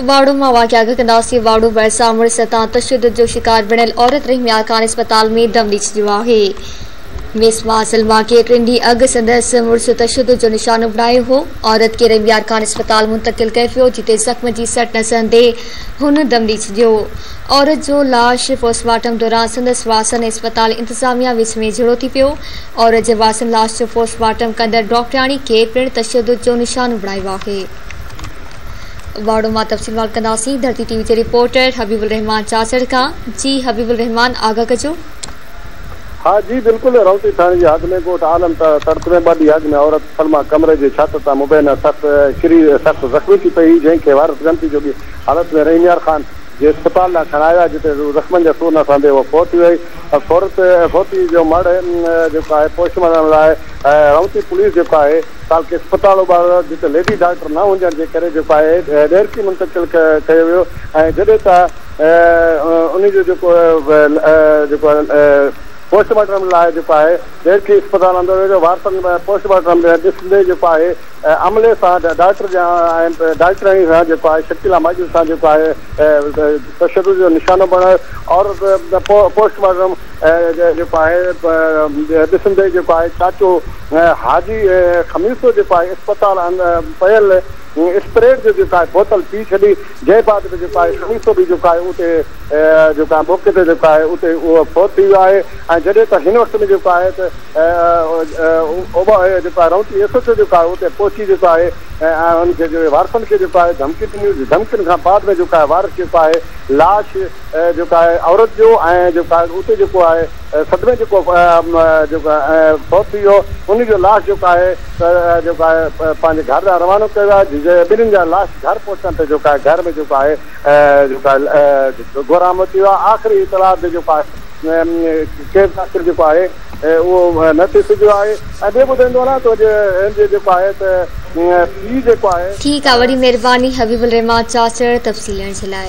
واڙو مان واقعا آگاهه ڪنداسين. واڙو ڀرسان مڙس هٿان تشدد جو شڪار بڻيل عورت رحيم يار خان اسپتال ۾ دم ڏئي ڇڏيو آهي. ميسما سلميٰ کي ٽن ڏينهن اڳ سندس مڙس تشدد جو نشانو بڻايو هو. عورت کي رحيم يار خان اسپتال منتقل ڪيو ويو جتي زخم جي سٽ نه سهندي هن دم ڏئي ڇڏيو. عورت جو لاش پوسٽ مارٽم دوران سندس وارثن ۽ اسپتال انتظاميا وچ ۾ جهيڙو ٿي پيو. عورت جي وارثن لاش جو پوسٽ مارٽم ڪندڙ ڊاڪٽرياڻي کي پڻ تشدد جو نشانو بڻايو آهي. واڙو مان تفصيل معلوم ڪنداسين ڌرتي ٽي وي جي رپورٽر حبيب الرحمان چاچڙ کان جي حبيب الرحمان آگاهه ڪجو. ها جي بلڪل رونتي ٿاڻي جي حد ۾ ڳوٺ عالم تڙت ۾ ٻه ڏينهن اڳ ۾ عورت سلميٰ ڪمري جي ڇت تان مبينا سخت ڪري سخت زخمي ٿي پئي هئي جنهن کي وارث ڳڻتي جوڳي حالت ۾ رحيم يار خان جي اسپتال ڏانهن کڻايا ويا جتي زخمن جا سور نه سهندي هوء فوت ٿي وئي فورت فوتي جو مڙهه جيڪو آهي پوسٽ مارٽم لاء رونتي پوليس جيڪو آهي تعلقي اسپتال اوٻاڙو جتي ليڊي ڊاڪٽر نه هجڻ جي ڪري جيڪو آهي ڏهرڪي منتقل ڪيو ويو ۽ جڏهن ته انهي جو جيڪو جيڪو پوسٽ مارٽم لاء جيڪو آهي ڏهرڪي اسپتال آندو ويو جو وارثن پوسٽ مارٽم ڏسندي جيڪو آهي عملي سان ڊاڪٽر ۽ ڊاڪٽرياڻي سان جيڪو آهي شڪيلا ماجد سان جيڪو آهي تشدد جو نشانو بڻايو عورت پوسٽ مارٽم جيڪو آهي ڏسندي جيڪو آهي چاچو حاجي خميسو جيڪو آهي اسپتال پيل اسپريٽ جو جيڪو آهي بوتل پي ڇڏي جنهن بعد ۾ جيڪو آهي خميسو به جيڪو آهي اتي جيڪو آهي موقعي تي جيڪو آهي اتي اهو فوت ٿي ويو آهي ۽ جڏهن ته هن وقت ۾ جيڪو آهي ته جيڪو آهي رونتي ايس ايڇ او جيڪو آهي اتي پهچي جيڪو آهي ۽ ان کي جو وارثن کي جيڪو آهي ڌمڪي ڏني ڌمڪين کان بعد ۾ جيڪو آهي وارث جيڪو آهي لاش جيڪو آهي عورت جو ۽ جيڪو آهي اتي جيڪو آهي صدمي جيڪو جيڪو فوت ٿي ويو ان جو لاش جيڪو آهي ته جيڪو آهي پنهنجي گهر ڏانهن روانو ڪيو ويو آهي ٻنهين جا لاش گهر پهچڻ تي جيڪو آهي گهر ۾ جيڪو آهي جيڪو آهي گهرام ٿي ويو آهي آخري اطلاع به جيڪو آهي ڪيس داخل جيڪو آهي اهو نه ٿي سگهيو آهي ۽ ٻيو ٻڌائيندو هلان ته هن جي جيڪو آهي ته پيء جيڪو آهي. ٺيڪ آ وڏي مهرباني حبيب الرحمان چاچڙ تفصيل ڏيڻ جي لاء.